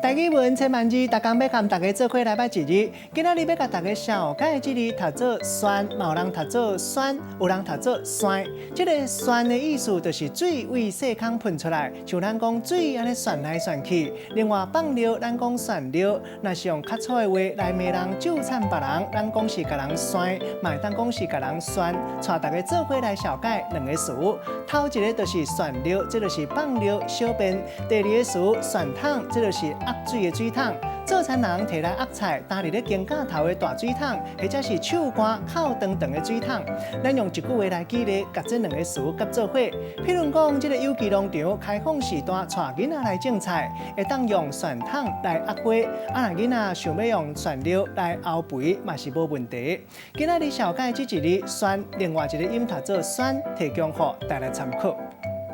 台語文千萬字，逐工欲佮大家做伙來捌一字。今仔日欲共大家紹介這字讀做旋，嘛有人讀做酸，有人讀做酸。這个旋的意思就是水對細空噴出來，像咱講水按呢旋來旋去。另外放尿，咱講旋尿，若是用較粗的話來罵人、咒讖別人，咱講是共人旋，嘛會當講是共人旋。帶大家做伙來紹介兩個詞，頭一個就是旋尿，這就是放尿小便；第二个詞旋桶，這就是壓水的水桶。做田人提來壓菜，擔佇咧肩胛頭的大水桶，或者是手竿扣長長的水桶。咱用一句話來舉例，共這兩个詞結做伙。譬如講，這个有機農場開放時段，帶囡仔來種菜，會當用旋桶來壓花。啊，若囡仔想欲用旋尿來漚肥，嘛是無問題。今仔日紹介這一字旋，另外一个音讀做酸，提供予大家參考。